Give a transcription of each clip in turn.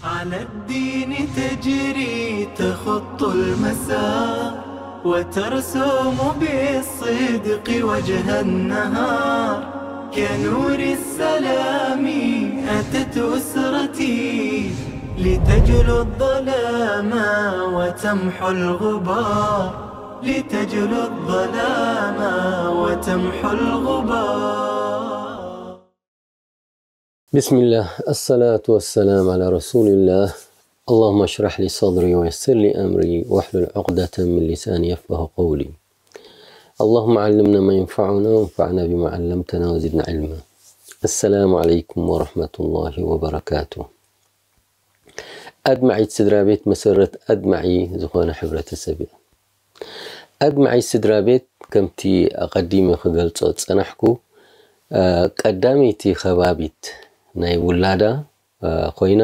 على الدين تجري تخط المسار، وترسم بالصدق وجه النهار. كنور السلام أتت أسرتي، لتجلو الظلام وتمحو الغبار، لتجلو الظلام وتمحو الغبار. بسم الله، الصلاة والسلام على رسول الله. اللهم اشرح لي صدري ويسر لي أمري واحلل عقدة من لساني يفقه قولي. اللهم علمنا ما ينفعنا وانفعنا بما علمتنا وزدنا علما. السلام عليكم ورحمة الله وبركاته. ኣድማዒት ስድራ ቤት መሰረት ኣድማዒ ዝኾነ ሕብረተሰብ እዩ። ኣድማዒ ስድራ ቤት ከምቲ ኣቐዲመ ክገልጾ ዝጸናሕኩ፣ እ፣ ቀዳመይቲ ከባቢት ናይ ውላዳ፣ እ፣ ኮይና፣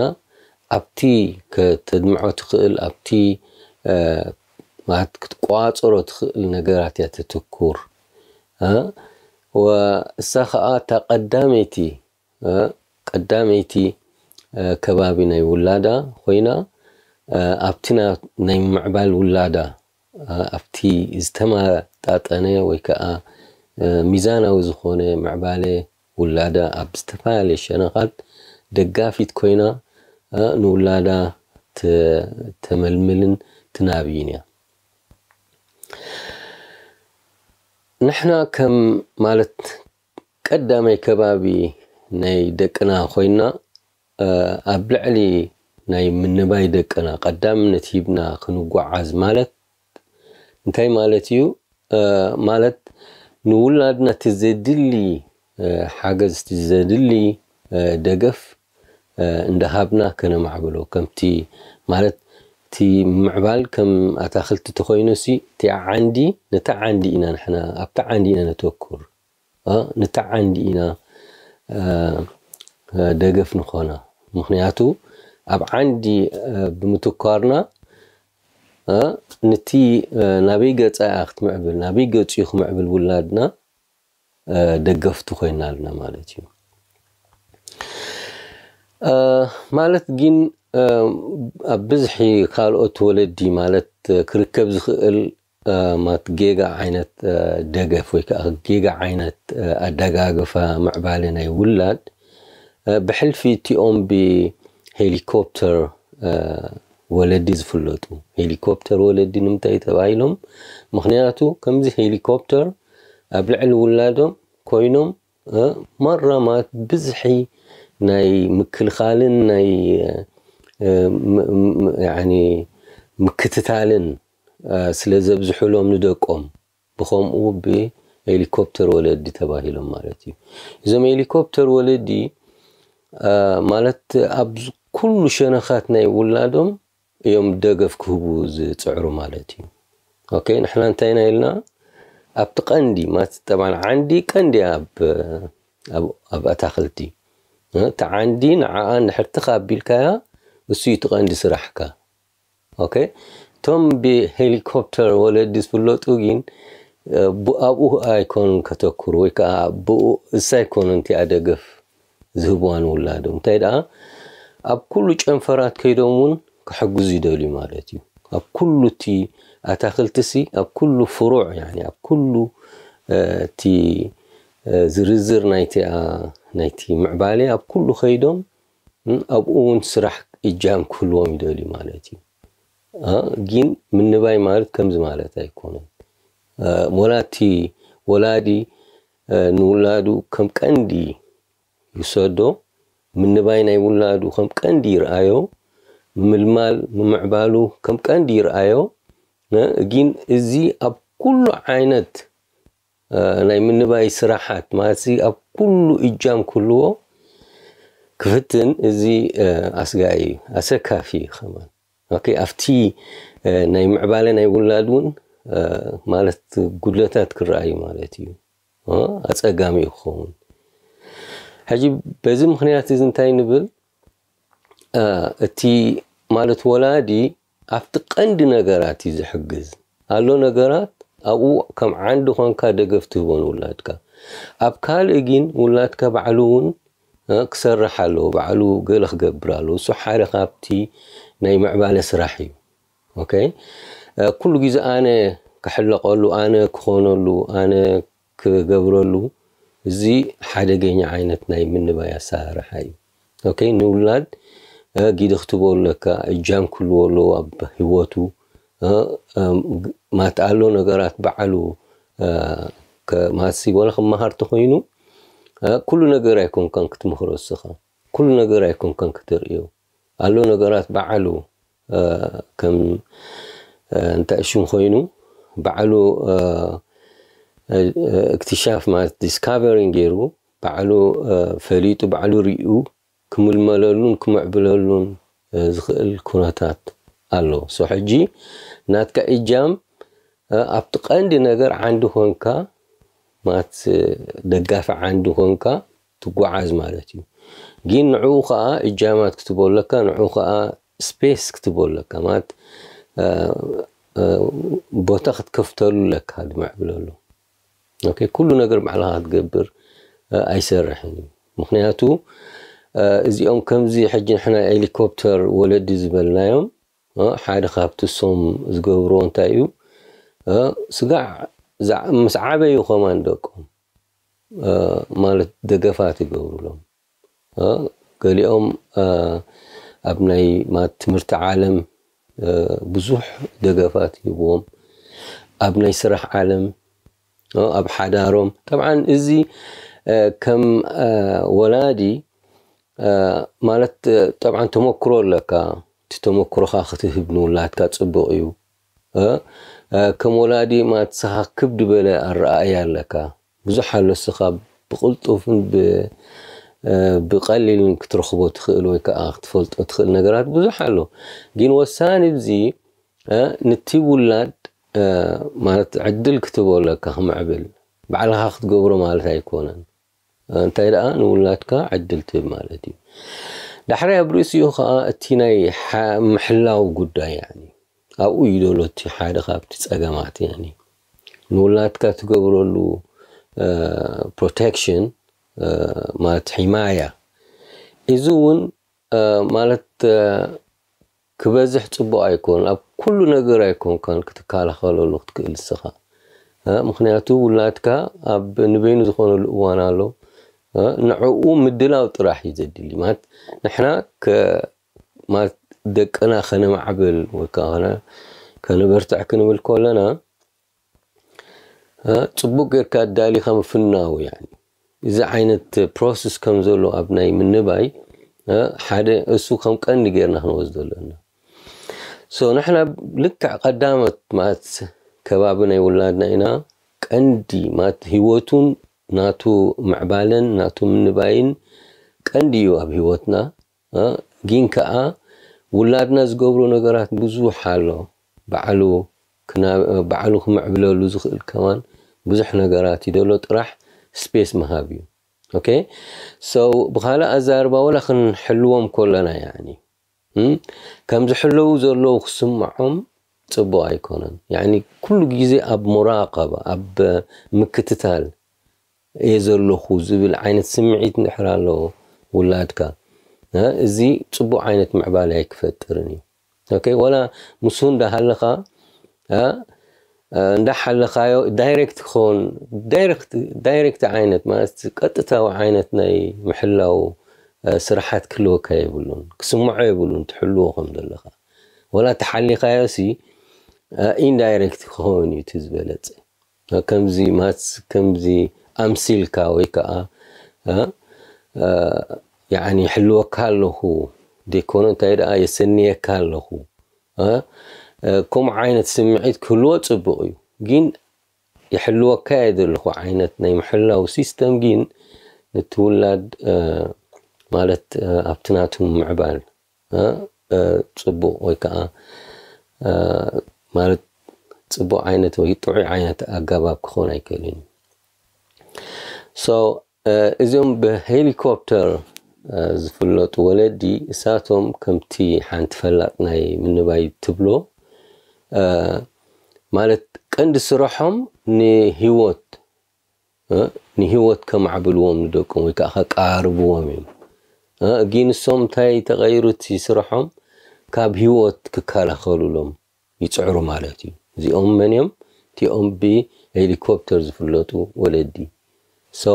ኣብቲ ከተድምዖ ትኽእል፣ ኣብቲ፣ እ፣ ማለት ክትቆጻጸሮ ትኽእል ነገራት እያ ተትኩር። እ፣ ወእሳ ኸኣ እታ ቀዳመይቲ፣ እ፣ ቀዳመይቲ፣ እ፣ ከባቢ ናይ ውላዳ ኮይና፣ እ፣ ኣብቲ ና-፣ ናይ ምዕባል ውላዳ፣ እ፣ ኣብቲ ዝተመጣጠነ ወይ ከኣ፣ እ፣ ሚዛናዊ ዝኾነ ምዕባለ ውላዳ ኣብ ዝተፈላለየ ሸነኻት ደጋፊት ኮይና፣ እ፣ ንውላዳ ተ-፣ ተመልምልን ትናብይን እያ። ንሕና ከም ማለት ቀዳማይ ከባቢ ናይ ደቅና ኮይና፣ እ፣ ኣብ ልዕሊ ናይ ምንባይ ደቅና ቀዳምነት ሂብና ክንጓዓዝ ማለት እንታይ ማለት እዩ? እ፣ ማለት ንውላድና እቲ ዘድሊ፣ እ፣ ሓገዝ፣ እቲ ዘድሊ፣ እ፣ ደገፍ፣ እ፣ እንዳሃብና ከነማዕብሎ። ከምቲ ማለት እቲ ምዕባል ከም ኣታኽልቲ ተኾይኑሲ፣ እቲ ዓንዲ፣ ነታ ዓንዲ ኢና ንሕና፣ ኣብታ ዓንዲ ኢና ነተኩር። እ፣ ነታ ዓንዲ ኢና፣ እ፣ እ፣ ደገፍ ንኾና። ምኽንያቱ ኣብ ዓንዲ፣ እ፣ ብምትኳርና፣ እ፣ ነቲ፣ እ፣ ናበይ ገጻ እያ ክትምዕብል፣ ናበይ ገጹ እዩ ክምዕብል ውላድና፣ እ፣ ደገፍቱ ኮይና ኣለና ማለት እዩ። እ፣ ማለት ግን፣ እ፣ ኣብ ብዝሒ ካልኦት ወለዲ ማለት፣ እ፣ ክርከብ ዝኽእል፣ እ፣ ማለት ጌጋ ዓይነት፣ እ፣ ደገፍ ወይ ከኣ ጌጋ ዓይነት፣ እ፣ ኣደጋግፋ ምዕባለ ናይ ውላድ፣ እ፣ ብሕልፊ እቲኦም ብሄሊኮፕተር፣ እ፣ ወለዲ ዝፍለጡ። ሄሊኮፕተር ወለዲ ንምንታይ ተባሂሎም? ምኽንያቱ ከምዚ ሄሊኮፕተር ኣብ ልዕሊ ውላዶም ኮይኖም፣ እ፣ ማራ ማለት ብዝሒ ናይ ምክልኻልን ናይ፣ እ፣ ም-፣ ም-፣ ያኒ ምክትታልን፣ እ፣ ስለ ዘብዝሑሎም ንደቆም፣ ብኸምኡ ብሄሊኮፕተር ወለዲ ተባሂሎም ማለት እዩ። እዞም ሄሊኮፕተር ወለዲ፣ እ፣ ማለት ኣብ ኩሉ ሸነኻት ናይ ውላዶም እዮም ደገፍ ክህቡ ዝጽዕሩ ማለት እዩ። ኦኬ፣ ንሕና እንታይ ኢና ኢልና? ኣብቲ ቀንዲ፣ ማለት ጠብዓን ዓንዲ ቀንዲ ኣብ፣ ኣብ፣ ኣብ ኣታኽልቲ። እ፣ እቲ ዓንዲ ንዓኣ እንድሕር ትኽ ኣቢልካያ፣ እሱ እዩ እቲ ቀንዲ ስራሕካ። ኦኬ፣ እቶም ብሄሊኮፕተር ወለዲ ዝፍለጡ ግን፣ እ፣ ብ-፣ ኣብኡ ኣይኮኑን ከተኩሩ ወይ ከኣ ብኡ፣ እሳ ኣይኮኑን እቲኣ ደገፍ ዝህብዋ ንውላዶም። እንታይ ደኣ፣ ኣብ ኩሉ ጨንፈራት ከይዶም እውን ክሕግዙ ይደልዩ ማለት እዩ። ኣብ ኩሉ እቲ ኣታኽልቲሲ፣ ኣብ ኩሉ ፍሩዕ፣ ያኒ ኣብ ኩሉ፣ እ፣ እቲ፣ እ፣ ዝርዝር ናይቲ፣ ኣ፣ ናይቲ ምዕባለ ኣብ ኩሉ ከይዶም፣ እ፣ ኣብኡ እውን ስራሕ እጃም ክህልዎም ይደልዩ ማለት እዩ። እ፣ ግን ምንባይ ማለት ከምዚ ማለት ኣይኮነን። እ፣ ወላ እቲ ወላዲ፣ እ፣ ንውላዱ ከም ቀንዲ ይውሰዶ፣ ምንባይ ናይ ውላዱ ከም ቀንዲ ይርኣዮ፣ ምልማል፣ ምምዕባሉ ከም ቀንዲ ይርኣዮ። እ፣ ግን እዚ ኣብ ኩሉ ዓይነት፣ እ፣ ናይ ምንባይ ስራሓት፣ ማለት እዚ ኣብ ኩሉ እጃም ክህልዎ ክፍትን፣ እዚ፣ እ፣ ኣስጋኢ እዩ፣ ኣሰካፊ እዩ ከማን። ኦኬ፣ ኣብቲ፣ እ፣ ናይ ምዕባለ ናይ ውላድ እውን፣ እ፣ ማለት ጉድለታት ክረኣዩ ማለት እዩ። እ፣ ኣጸጋሚ እዩ ክኸውን። ሕጂ በዚ ምኽንያት እዚ እንታይ ንብል? እ፣ እቲ ማለት ወላዲ ኣብቲ ቀንዲ ነገራት እዩ ዝሕግዝ። ኣሎ ነገራት ኣብኡ ከም ዓንዲ ኾንካ ደገፍ ትህቦ ንውላድካ። ኣብ ካልእ ግን ውላድካ ባዕሉ እውን ክሰርሕ ኣለዎ፣ ባዕሉ ገለ ክገብር ኣለዎ። እሱ ሓደ ካብቲ ናይ ምዕባለ ስራሕ እዩ። ኦኬ፣ ኩሉ ግዜ ኣነ ክሕለቐሉ፣ ኣነ ክኾነሉ፣ ኣነ ክገብረሉ፣ እዚ ሓደገኛ ዓይነት ናይ ምንባይ ኣሰራርሓ እዩ። ኦኬ፣ ንውላድ ጊዲ ክትቦ ኣለካ፣ እጃም ክህልዎ ኣለዎ ኣብ ህይወቱ። ማት ኣሎ ነገራት ባዕሉ ማሲ ወላ ክመሃር ተኮይኑ ኩሉ ነገር ኣይኮንካን ክትምክሮ እስኻ፣ ኩሉ ነገር ኣይኮንካን ክትርእዮ። ኣሎ ነገራት ባዕሉ ከም እንታይ ሽም ኮይኑ ባዕሉ እክትሻፍ ማለት ዲስካቨሪን ገይሩ ባዕሉ ፈሊጡ ባዕሉ ሪኡ ክምልመለሉን ክምዕብለሉን ዝኽእል ኩነታት ኣሎ። ሶ ሕጂ ናትካ እጃም ኣብቲ ቀንዲ ነገር ዓንዲ ኮንካ ማት ደጋፊ ዓንዲ ኮንካ ትጓዓዝ ማለት እዩ። ግን ንዕኡ ከዓ እጃማት ክትቦ ኣለካ፣ ንዕኡ ከዓ ስፔስ ክትቦ ኣለካ ማለት ቦታ ክትከፍተሉ ኣለካ ድምዕብለሉ። ኩሉ ነገር ባዕልኻ ክትገብር ኣይሰርሕን እዩ። ምክንያቱ እዚኦም ከምዚ ሕጂ ንሕና ሄሊኮፕተር ወለዲ ዝበልናዮም ሓደ ካብቲ ሶም ዝገብርዎ እንታይ እዩ? ስጋዕ ምስ ዓበዩ ከማን ደቆም ማለት ደገፋት ይገብሩሎም። ገሊኦም ኣብ ናይ ትምህርቲ ዓለም ብዙሕ ደገፋት ይህብዎም፣ ኣብ ናይ ስራሕ ዓለም፣ ኣብ ሓዳሮም። ጠብዓን እዚ ከም ወላዲ ማለት ጠብዓን ተመክሮ ኣለካ፣ እቲ ተመክሮኻ ክትህብ ንውላድካ ፅቡቕ እዩ። ከም ወላዲ ማትስኻ ክብ ዝበለ ኣረኣእያ ኣለካ። ብዙሕ ኣሎ እስኻ ብቕልጡፍን ብቐሊልን ክትረኽቦ ትኽእል ወይ ከዓ ክትፈልጦ ትኽእል ነገራት ብዙሕ ኣሎ። ግን ወሳኒ ብዚ ንቲ ውላድ ማለት ዕድል ክትቦ ኣለካ ክምዕብል፣ ባዕልኻ ክትገብሮ ማለት ኣይኮነን። እንታይ ደኣ ንውላድካ ዕድል ትህብ ማለት እዩ። ዳሕራይ ኣብ ርእሲኡ ከዓ እቲ ናይ ምሕላው ጉዳይ ያኒ ኣብኡ እዩ ዘሎ እቲ ሓደ ካብቲ ፀገማት ያኒ ንውላድካ ትገብረሉ ፕሮቴክሽን ማለት ሒማያ። እዚ እውን ማለት ክበዝሕ ፅቡቅ ኣይኮን። ኣብ ኩሉ ነገር ኣይኮንካን ክትከላኸለሉ ክትክእል እስኻ። ምክንያቱ ውላድካ ኣብ ንበይኑ ዝኾነሉ እዋን ኣሎ። ንዕኡ ምድላው ጥራሕ እዩ ዘድሊ። ማለት ንሕና ማለት ደቅና ከነማዕብል ወይ ከዓ ከነበርትዕ ክንብል ከለና ፅቡቅ ጌርካ ኣዳሊኻ ምፍናው ያኒ እዚ ዓይነት ፕሮሰስ ከም ዘሎ ኣብ ናይ ምንባይ ሓደ እሱ ከም ቀንዲ ጌርና ክንወስዶ ኣለና። ሶ ንሕና ልክዕ ቀዳመት ማለት ከባቢ ናይ ውላድና ኢና። ቀንዲ ማለት ህይወቱን ናቱ ምዕባለን ናቱ ምንባይን ቀንዲ እዩ ኣብ ህይወትና። ግን ከዓ ውላድና ዝገብሮ ነገራት ብዙሕ ኣሎ። ባዕሉ ባዕሉ ክምዕብለሉ ዝኽእል ከማን ብዙሕ ነገራት እዩ ዘሎ። ጥራሕ ስፔስ ምሃብ እዩ። ኦኬ፣ ሶ ብኻልእ ኣዛርባ ወላ ክንሕልዎም ከለና ያኒ ከም ዝሕለዉ ዘለዉ ክስምዖም ፅቡቅ ኣይኮነን። ያኒ ኩሉ ግዜ ኣብ ሙራቀባ ኣብ ምክትታል እየ ዘለኹ ዝብል ዓይነት ስምዒት እንድሕር ኣለዎ ውላድካ እዚ ፅቡቅ ዓይነት ምዕባለ ኣይክፈጥርን እዩ። ኦኬ፣ ወላ ምስኡ እንዳሃለኻ እንዳሓለኻዮ ዳይሬክት ክኸውን ዳይሬክት ዓይነት ማለት ቀጥታዊ ዓይነት ናይ ምሕላው ስራሓት ክህልወካ የብሉን፣ ክስምዖ የብሉን ትሕልዎ ከም ዘለኻ። ወላ ተሓሊኻዮ ሲ ኢንዳይሬክት ክኸውን እዩ እቲ ዝበለፀ። ከምዚ ማትስ ከምዚ ኣምሲልካ ወይ ከዓ ያኒ ሕልወካ ኣለኹ ደይኮነ እንታይ ደኣ የሰንየካ ኣለኹ ከምኡ ዓይነት ስምዒት ክህልዎ ፅቡቅ እዩ። ግን ይሕልወካ እየ ዘለኹ ዓይነት ናይ ምሕላው ሲስተም ግን ነቲ ውላድ ማለት ኣብቲ ናቱ ምዕባል ፅቡቕ ወይ ከዓ ማለት ፅቡቕ ዓይነት ወይ ጥዑይ ዓይነት ኣገባብ ክኾን ኣይክእልን እዩ። ሶ እዚኦም ብሄሊኮፕተር ዝፍለጡ ወለዲ እሳቶም ከምቲ ሓንቲ ፈላጥ ናይ ምንባይ ትብሎ ማለት ቀንዲ ስርሖም ንህይወት ንህይወት ከማዕብልዎም ንደቆም ወይ ከዓ ከቃርብዎም እዮም። ግን እሶም እንታይ ተቐይሩ እቲ ስርሖም? ካብ ህይወት ክከላኸሉሎም ይፅዕሩ ማለት እዩ። እዚኦም መን እዮም? እቲኦም ብሄሊኮፕተር ዝፍለጡ ወለዲ። So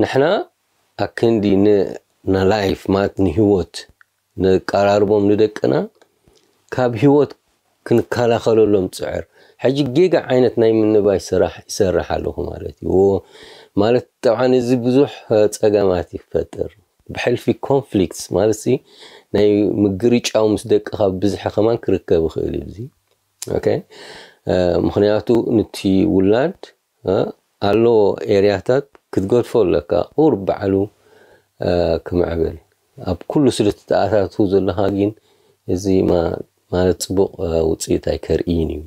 ንሕና ኣክንዲ ንላይፍ ማለት ንህይወት ነቀራርቦም ንደቅና ካብ ህይወት ክንከላኸለሎም ፅዕር። ሕጂ ጌጋ ዓይነት ናይ ምንባይ ስራሕ ይሰርሕ ኣለኹ ማለት እዩ። ማለት ጠብዓን እዚ ብዙሕ ፀገማት ይፈጥር። ብሕልፊ ኮንፍሊክትስ ማለት ሲ ናይ ምግርጫው ምስ ደቅኻ ብዝሒ ከማን ክርከብ ይኽእል እዩ እዚ። ምክንያቱ ንቲ ውላድ ኣለዎ ኤርያታት ክትገድፎ ኣለካ ቁር ባዕሉ ክምዕብል ኣብ ኩሉ ስለ ትተኣታቱ ዘለካ ግን እዚ ማለት ፅቡቅ ውፅኢት ኣይከርእይን እዩ።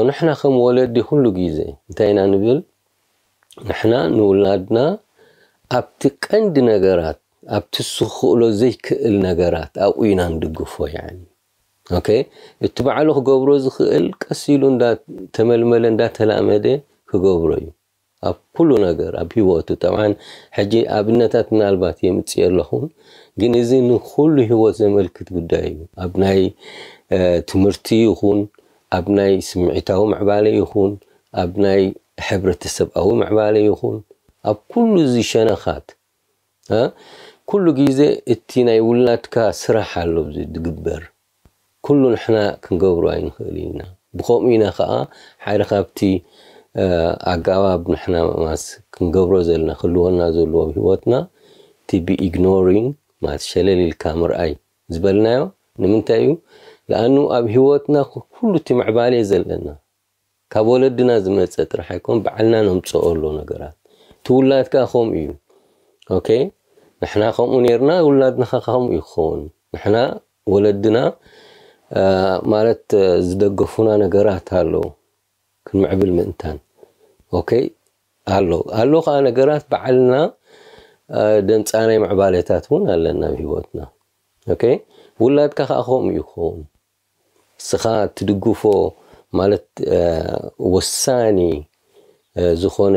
ንሕና ከም ወለዲ ኩሉ ግዜ እንታይ ኢና ንብል? ንሕና ንውላድና ኣብቲ ቀንዲ ነገራት ኣብቲ እሱ ክኽእሎ ዘይክእል ነገራት ኣብኡ ኢና ንድግፎ። ኦኬ፣ እቲ ባዕሉ ክገብሮ ዝኽእል ቀስ ኢሉ እንዳተመልመለ እንዳተላመደ ክገብሮ እዩ። ኣብ ኩሉ ነገር ኣብ ህይወቱ ጠብዓን ሕጂ ኣብነታት ምናልባት የምፅእ ኣለኹ፣ ግን እዚ ንኩሉ ህይወት ዘመልክት ጉዳይ እዩ። ኣብ ናይ ትምህርቲ ይኹን፣ ኣብ ናይ ስምዒታዊ ምዕባለ ይኹን፣ ኣብ ናይ ሕብረተሰብኣዊ ምዕባለ ይኹን፣ ኣብ ኩሉ እዚ ሸነኻት ኩሉ ግዜ እቲ ናይ ውላድካ ስራሕ ኣሎ ዝግበር። ኩሉ ንሕና ክንገብሮ ኣይንኽእል ኢና። ብኸምኡ ኢና ከዓ ሓደ ካብቲ ኣጋባብ ንሕና ማስ ክንገብሮ ዘለና ክህልወና ዘለዎ ኣብ ህይወትና እቲ ብኢግኖሪንግ ማለት ሸለል ኢልካ ምርኣይ ዝበልናዮ ንምንታይ እዩ? ለኣኑ ኣብ ህይወትና ኩሉ እቲ ምዕባለ ዘለና ካብ ወለድና ዝመፀ ጥራሕ ኣይኮን ባዕልና ነምፅኦ ኣሎ ነገራት ትውላድካ ከምኡ እዩ። ኦኬ፣ ንሕና ከምኡ ነርና ውላድና ከምኡ ይኸውን። ንሕና ወለድና ማለት ዝደገፉና ነገራት ኣሎ ክንምዕብል ምእንታን። ኦኬ፣ ኣሎ ኣሎ ከዓ ነገራት ባዕልና ደምፃናይ ምዕባለታት እውን ኣለና ኣብ ህይወትና። ኦኬ፣ ውላድካ ከዓ ከምኡ ይኸውን። እስኻ ትድግፎ ማለት ወሳኒ ዝኾነ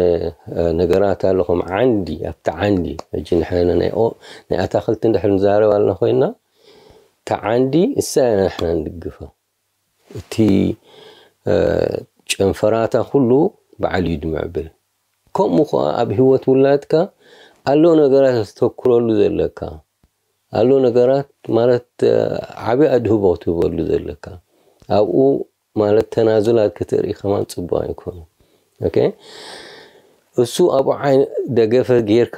ነገራት ኣሎ ከም ዓንዲ ኣብቲ ዓንዲ ሕጂ ንሕና ናይ ኣታክልቲ እንድሕር ንዛረብ ኣለና ኮይና እታ ዓንዲ እሳ ኢና ንሕና ንድግፋ። እቲ ጨንፈራታ ኩሉ ባዕሉ እዩ ድምዕብል። ከምኡ ከዓ ኣብ ህይወት ውላድካ ኣሎ ነገራት ተተኩረሉ ዘለካ ኣሎ ነገራት ማለት ዓብዪ ኣድህቦ ክትህበሉ ዘለካ ኣብኡ ማለት ተናዙላት ክትርኢ ከማን ፅቡቅ ኣይኮነ። እሱ ኣብኡ ዓይነ ደገፈ ጌርካ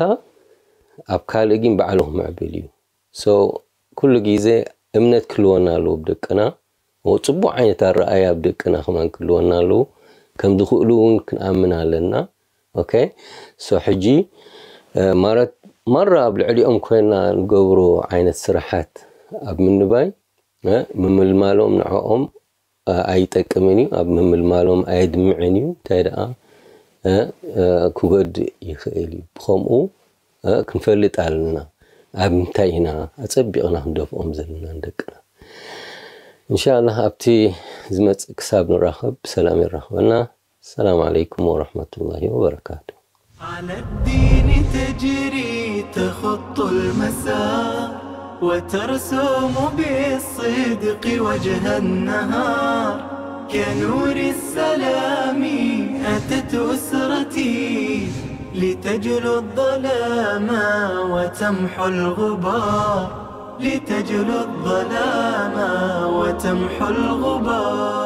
ኣብ ካልእ ግን ባዕሉ ክምዕብል እዩ። ኩሉ ግዜ እምነት ክህልወና ኣለዎ ብደቅና። ጽቡቕ ዓይነት ኣረኣያ ኣብ ደቅና ከማን ክህልወና ኣለዎ። ከም ዝኽእሉ እውን ክንኣምን ኣለና። ኦኬ፣ ሶ ሕጂ ማለት ማራ ኣብ ልዕሊኦም ኮይና ንገብሮ ዓይነት ስራሓት ኣብ ምንባይ ምምልማሎም ንዕኦም ኣይጠቅምን እዩ፣ ኣብ ምምልማሎም ኣየድምዕን እዩ። እንታይ ደኣ ክጎድእ ይኽእል እዩ። ብኸምኡ ክንፈልጥ ኣለና ኣብ ምንታይ ኢና ኣጸቢቕና ክንደፍኦም ዘለና ንደቅና። እንሻላህ ኣብቲ ዝመጽእ ክሳብ ንራኸብ ብሰላም የራኽበና። ሰላም ዓለይኩም ወረሕመቱላሂ ወበረካቱ። على الدين تجري تخط المساء وترسم بالصدق وجه النهار كنور السلام أتت أسرتي لتجلو الظلام وتمحو الغبار لتجلو الظلام وتمحو الغبار